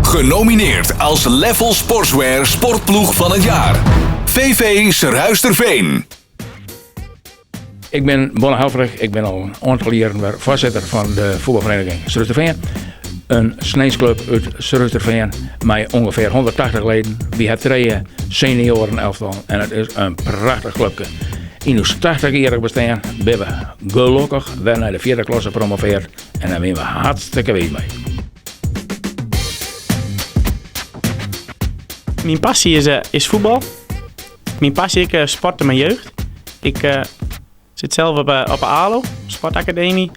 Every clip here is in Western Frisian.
Genomineerd als Level Sportswear Sportploeg van het Jaar. VV Surhuisterveen. Ik bin Bonne Helfrich, ik bin al in oantal jierren wer foarsitter fan de voetbalvereniging Surhústerfean. In sneinsklup út Surhústerfean mei ûngefear 180 leden. Wy ha trije senioaren elftal en it is in prachtich klupke. Yn ús 80-jierrich bestean binne we gelokkich wer nei de fjirde klasse promoveard en dêr binne we hartstikke wiis mei. Myn passy is, eh, is voetbal. Myn passy ik eh, sporte myn jeugd. Ik eh, sit sels op, op 'e ALO, sportacademie.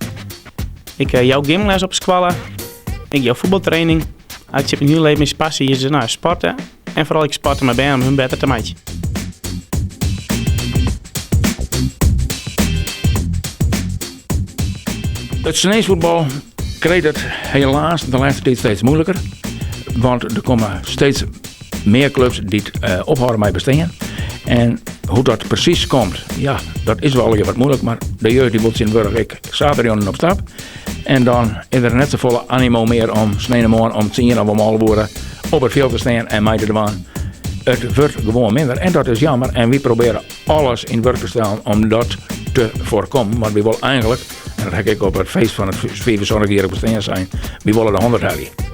Ik jou gymles op skoalle. Ik jou voetbaltraining. Uit myn hiele leven is passy is nou, sporten. En foaral ik sporte mei bern om hun better te meitsjen. It sneinsfuotbal krijt it helaas de lêste tiid steeds moeilijker. Want der komme steeds mear klups dy't eh, ophâlde mei bestean. En hoe't dat presys komt, ja, dat is wol allegear wat moeilik. Mar de jeugd dy wol tsjintwurdich ek saterdeitejûn op stap. En dan is der net safolle animo mear om sneintemoarn om tsien of om 11 oere op it fjild te stean en mei te dwaan. It wurdt gewoan minder en dat is jammer. En wy probearje alles yn wurk te stellen om dat te foarkommen. Want wy wolle eigenlik, en dat ha ik op it feest fan it 75-jierrich bestean sein, wy wolle de 100 helje.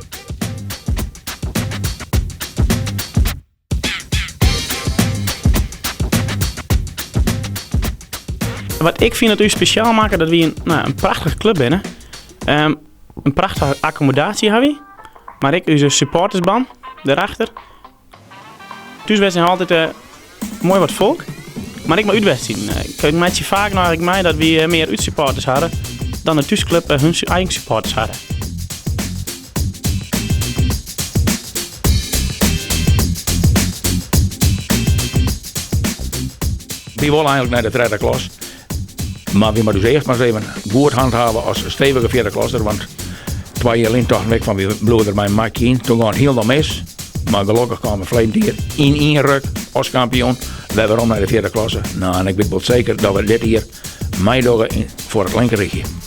Wat ik fyn dat ús spesjaal makket, dat wy in, nou, in prachtige klup binne. In prachtige akkommodaasje ha wy. Mar ek ús supportersbân derachter. Thúswedstriden ha altyd eh, moai wat folk. Mar ek mei útwedstriden. Eh, ik meitsje faak noch ek mei dat wy eh, mear útsupporters hadden dan de thúsklup hun eigen supporters hadden. Wy wolle eigenlik nei de tredde klas. Mar wy moatte ús earst mar ris even goed handhave as stevige fjirde klasser. Want twa jier lyn tochten we ek fan wy bliuwe der mei in makje yn. Toen gie it hielendal mis. Mar gelokkich kamen we ferleden jier yn ien ruk as kampioen wer werom nei de fjirde klasse. Nou, en ik wit wol seker dat we dit jier meidogge foar it linkerrychje.